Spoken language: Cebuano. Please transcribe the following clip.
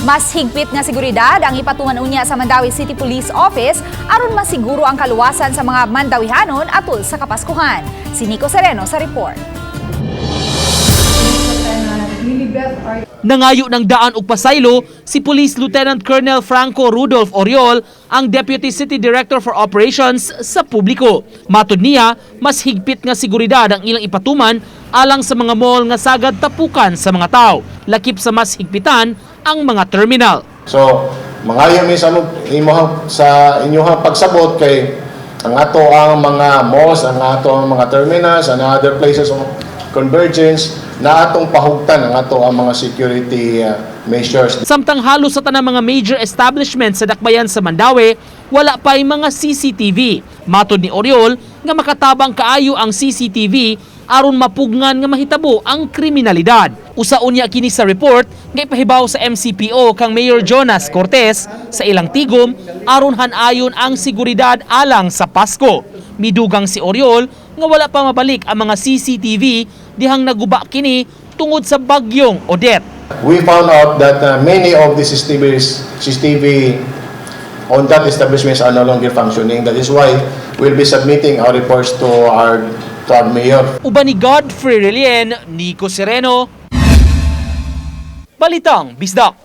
Mas higpit nga seguridad ang ipatuman unya sa Mandaue City Police Office aron masiguro ang kaluwasan sa mga Mandawihanon atul sa Kapaskuhan. Si Nico Sereno sa report. Nangayo ng daan og pasaylo si Police Lieutenant Colonel Franco Rudolph Oriol, ang Deputy City Director for Operations, sa publiko. Matod niya, mas higpit nga seguridad ang ilang ipatuman alang sa mga mall nga sagad tapukan sa mga tao. Lakip sa mas higpitan ang mga terminal. So, mangayo mi sa imohang sa inyong pagsabot kay ang ato ang mga malls, ang ato ang mga terminals, and other places of convergence na atong pahugtan ang ato ang mga security measures. Samtang halos sa tanang mga major establishment sa dakbayan sa Mandaue, wala pa'y mga CCTV. Matod ni Oriol nga makatabang kaayo ang CCTV aron mapugngan nga mahitabo ang kriminalidad. Usa unya kini sa report nga ipahibaw sa MCPO kang Mayor Jonas Cortez sa ilang tigom aron hanayon ang seguridad alang sa Pasko. Midugang si Oriol nga wala pa mabalik ang mga CCTV dihang naguba kini tungod sa bagyong Odette. We found out that many of the CCTV on that establishments are no longer functioning. That is why we'll be submitting our reports to our mayor. Uban ni Godfrey Relien, Nico Sereno, Balitang Bisdak.